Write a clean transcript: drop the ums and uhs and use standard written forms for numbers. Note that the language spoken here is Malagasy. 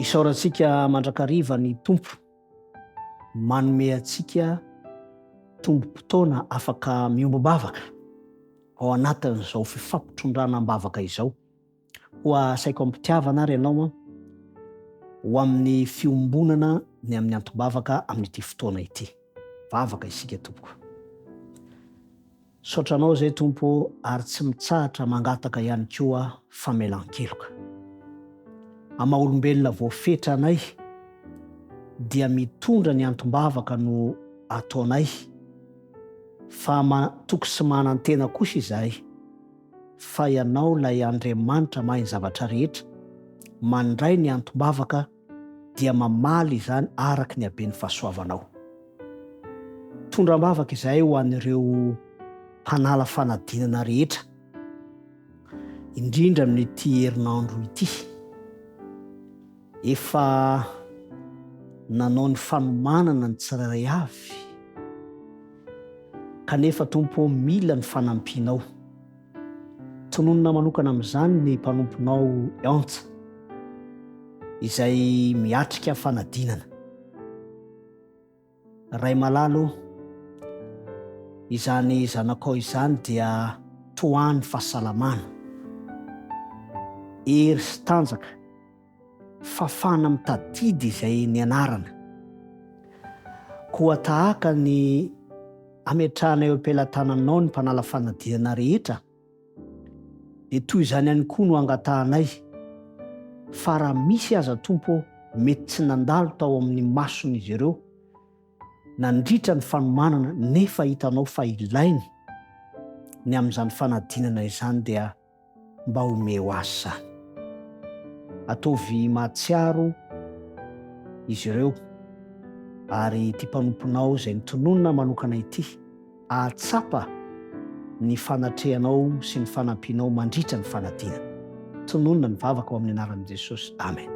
Isaorantsika mandrakariva ny Tompo manome antsika tombom-potoana afaka miombom-bavaka ao anatin'izao fifampitondrana am-bavaka izao. Koa asaiko am-pitiavana ary ianao an, ho amin'ny fiombonana ny amin'ny antom-bavaka amin'ity fotoana ity. Vavaka isika tompoko. Misaotra anao izay Tompo ô ary tsy mitsahatra mangataka ihany koa famelan-keloka. Amin'ny maha olombelona voafetra anay dia mitondra ny antom-bavaka no ataonay fa matoky sy manantena kosa izahay fa Ianao ilay Andriamanitra mahay ny zavatra rehetra mandray ny antom-bavaka dia mamaly izany araka ny haben'ny fahasoavanao. Mitondra am-bavaka izahay ho an'ireo mpanala fanadinana rehetra, indrindra amin'ity herinandro ity. Efa nanao ny fanomanana ny tsirairay avy, kanefa Tompo ô mila ny fanampianao. Tononina manokana amin'izany ny mpanomponao Antsa, izay miatrika fanadinana. Ray malala o, izany zanakao izany dia tohano fahasalamana, hery sy tanjaka, fahafahana mitadidy izay nianarana. Koa tahaka ny ametrahana eo am-pelatananao ny mpanala fanadinana rehetra, Dia toy izany ihany koa no angatahanay, fa raha misy aza Tompo ô mety tsy nandalo tao amin'ny mason'izy ireo nandritra ny fanomanana nefa hitanao fa ilainy ny amin'izany fanadinana izany dia mba omeo azy izany. Ataovy mahatsiaro izy ireo ary ity mpanomponao izay notononina manokana ity Hahatsapa ny fanatrehanao sy ny fanampianao mandritra ny fanadinana. Tononina ny vavaka ao amin'ny anaran'i Jesosy. Amen.